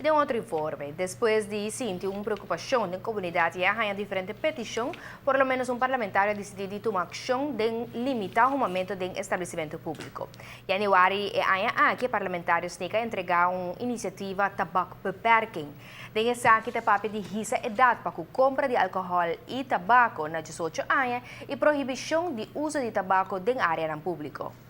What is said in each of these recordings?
Den otro informe, despues di sinti un preocupacion den comunidad y a haya diferente peticion, por lo menos un parlamentario a dicidi di tuma accion den limita humamento den establecimento publico. Januari e aña aki e parlamentario Sneek a entrega un iniciativa Tabakbeperking. Den esaki ta papia di hisa edad pa cu compra di alcohol y tabaco na 18 aña y prohibicion di uso di tabaco den areanan publico.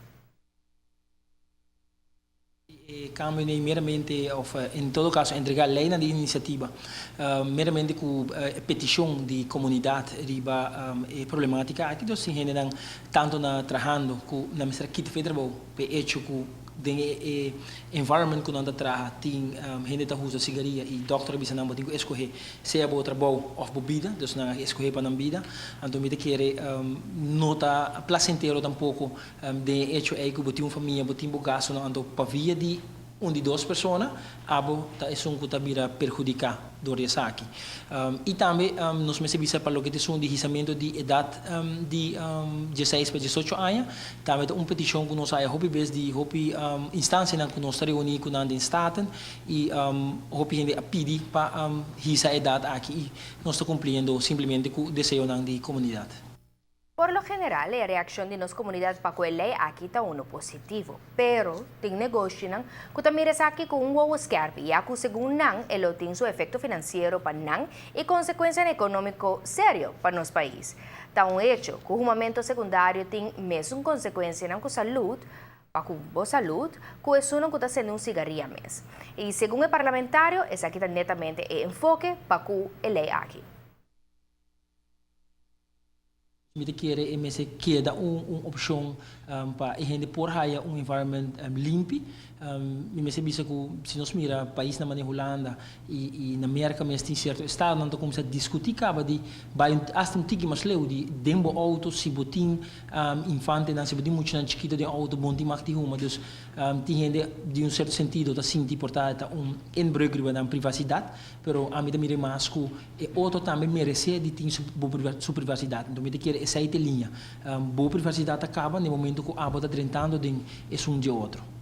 E cambio nei meramente of en todo caso entrega leynan di iniciativa meramente cu e peticion di comunidad riba e problematica aki. Dus tin hendenan tanto na trahando cu nan mester a kita fe trabou p'e hecho cu den e environment cu nan ta traha tin hende ta usa sigaria y dokter a bisa nan bo tin cu escoge Sea bo trabou of bo bida, dus nan a escohe pa nan bida. Anto mi ta kere no ta placentero tampoco den e hecho ey cu bo tin un famia, bo tin bo gastonan, anto pa via di un di dos persona abo ta esun cu ta bira perhudica door di esaki. Y tambe nos mester bisa pa loke ta esun di hisamento di edad di dieseis pa diesocho aña, tambe ta un peticion cu nos haya hopi bes di hopi instancianan cu nos ta reuni cu nan den Staten, Y hopi hende a pidi pa hisa e edat aki y nos ta cumpliendo simplemente cu deseonan di comunidad. Por lo general e reaccion di nos comunidad pa cu e ley aki ta uno positivo. Pero tin negoshinan cu ta mira esaki cu un wowo skerpi ya cu segun nan e lo tin su efecto financiero pa nan y consecuencianan economico serio pa nos pais. Ta un hecho cu humamento secundario tin mesun consecuencianan cu salud, Pa ku bo salud, ku esunnan ku ta sende un sigaria mes. I segun e parlamentario, esaki ta netamente e enfoke pa ku e lei aki. Mi ta kere e mester keda un opshon pa e hende por haya un environment limpi. Mi mester bisa ku si nos mira paisnan manera Hulanda i na Merka mes tin sierto estadonan ta kuminsá diskutí kaba di bai asta un tiki mas leu di den bo outo si bo tin Infantenan, si bo tin muchanan chikito den auto, bon tin mag di huma. Dus tin hende di un sierto sentido ta sinti por ta ta un inbreuk riba nan privacidad, pero ami ta mira mas cu e otro tambe merece di tin su su privacidad. Enton mi ta kere esey ta e liña. Bo privacidad ta caba na e momento cu abo ta drentando den esun dje otro.